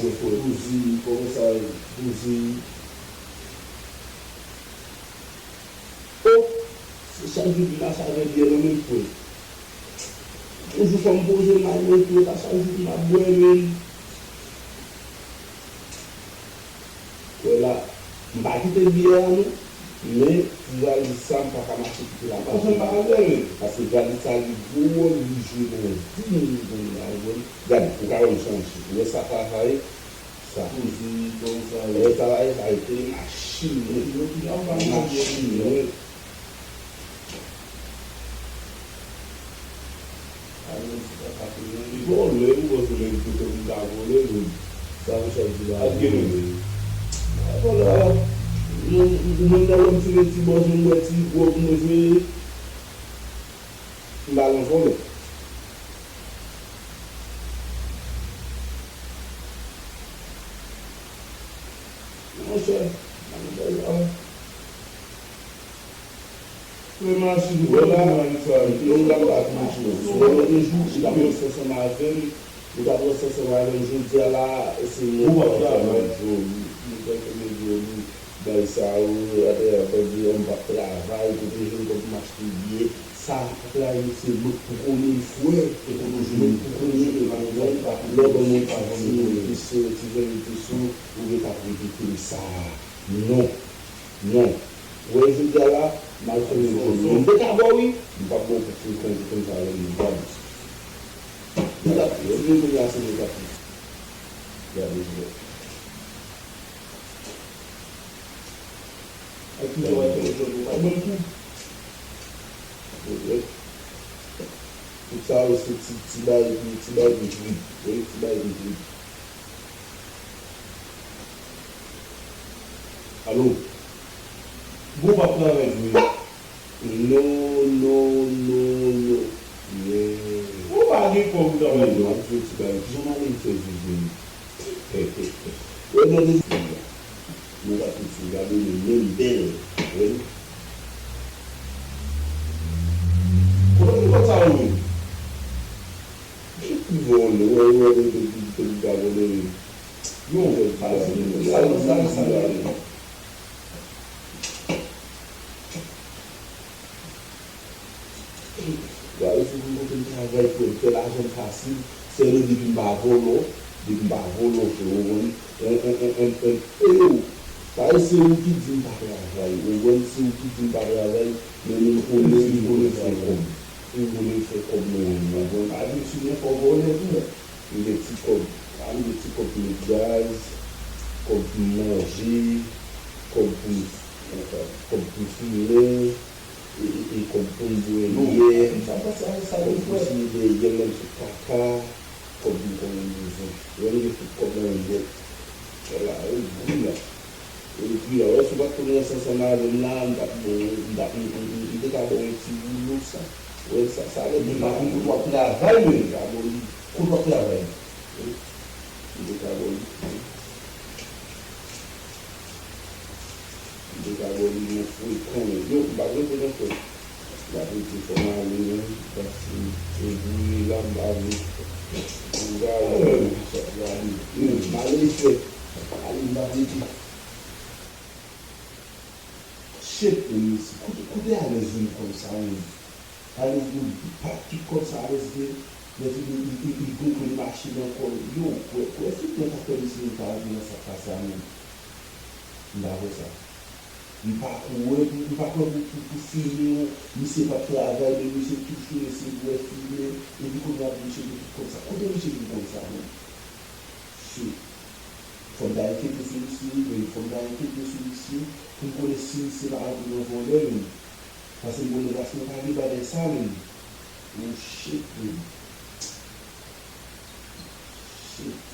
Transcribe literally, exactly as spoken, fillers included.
Bouzi, kòman sa ye? Bouzi. O! Se chak jou m mache avè byè nan men m, frè. Yon jou fò m poze m al mwen tou, e pa chak jou pou m ap bwè, men. Wè la, m pa kite byè a non, men ti valis sa m pa ka mache kite l ap mache. Paske m pa avè l, men. Paske valis sa gen gwo wòl li jwe nan vi moun, moun la, ou konprann? Gade, ou ka wè m chanje. Ou wè sa travay, sa. Poze, bon, sa. Ou wè travay, sa, e te machin, men. Machin, men. Vòlè, ou panse nèg kote pou ta vòlè, men sa ou chèf di la. Ak gen men. Vòlè, ou menm nan lòm tire ti bòz, ou bwè ti gwòg, ou manje, m pa nan vòlè. Monchè, m pa nan vòlè. Premye machin, wè la, yo la m pa di w. Si w wè lòt jou, ou t ap ranse ansanm avè m, ou t ap ranse ansanm avè m, jodi a la, se mwen ki ap fè manje w, li fè manje w, li bay sa yo, atè, atè, di, m p ap travay, kote jwenn kòb pou m achte byè, sa, atè, se mwen k pou konnen l, frè, e kote w jwenn l pou konnen l, lè ban mwen ti, ti verite sou, ou ret ap repete m sa, non. Non. Ou wè jodi a la, m al fè yon jòb. Mwen te ka ba w wi, m p ap ba w pou frekan, frekan sa avè m, gade. Mwen t ap fè, mwen kounye a se mwen k ap fè. Gade jwèt. Ak ki jan w al fè yon jòb, ou pa ban m kou. Jwèt. Tout sa yo se ti, ti bagay ki, ti bagay ki vre. Wi, ti bagay ki vre. Alo? Bon, w ap travay vre? Non, non, non, non. Yeah. Ou pa gen kòb ou travay non. M ap di w ti bagay. Kijan m ale m fè viv menm? Wè, gade fi a. Mwen pa tout fi, gade li menm bèl. Wè. Kote w jwenn kòb sa yo menm? Ki vòlè, wè, wè, wè, wè, wè, wè, wè, wè, wè. Yo, wè, pa la, sa, sa, sa, sa, gade, se pou m konte m travay pou m fè lajan m fasil, sèlman depi m pa vòlò, depi m pa vòlò, frè, ou konprann? En, en, en, en, en, e yo, pa se ou ki di m pa travay, ou konprann? Se ou ki di m pa travay, men m konnen m konnen fè kòb. M konnen fè kòb mwen menm, ou konprann? Pa di m si mwen fò vòlè tou. M gen ti kòb, pa m gen ti kòb pou met gaz, kòb pou m manje, kòb pou m, kòb pou m fimen, e, e, e kòb pou m bwè byè, kòb pou m siye dèyè m, m sot kaka, kòb m konnen m bezwen. Lè m gen tout kòb nan men m nèt, wala, e gou la. Epi, alò, si w pa t konn ranse ansanm avè m la, m t ap ba w, m t ap, m, m, m, m te ka ba w yon ti woulo sa. Ou wè sa, sa lè m pa konn kote w ap travay menm. M te ka ba w li. Kote w ap travay? Wi. M te ka ba w li. M te ka ba w li nan frekan menm. Yo, m pa t rantre nan frè. M ap rete fò m ale menm, paske se bouyi la m pa vle. M gade, m ap gade. M ale frè. Ale m ap rete. Shit, men mesye, kote, kote Alèz vin konsa, men? Alèz vin pa tout kòb sa Alèz gen, lè vini, li, li, li gonfle mache nan kò l. Yo, kwè, kwè, si mwen ta fè misye yon pa vin nan sa k pase a, men. M pa kwè sa. M pa kwè pou, m pa kwè pou, pou, pou fimen, misye p ap travay, men misye toujou ese bwè fimen, epi kounye a misye gen tout kòb sa. Kote misye vin konsa, men? Shit. Fò m ta ankete sou misye, wi, fò m ta ankete sou misye, pou m konnen si misye pa rantre nan vòlè, men. Paske m konnen ras mwen pa gen bagay sa, men. Oh, shit, men. Shit.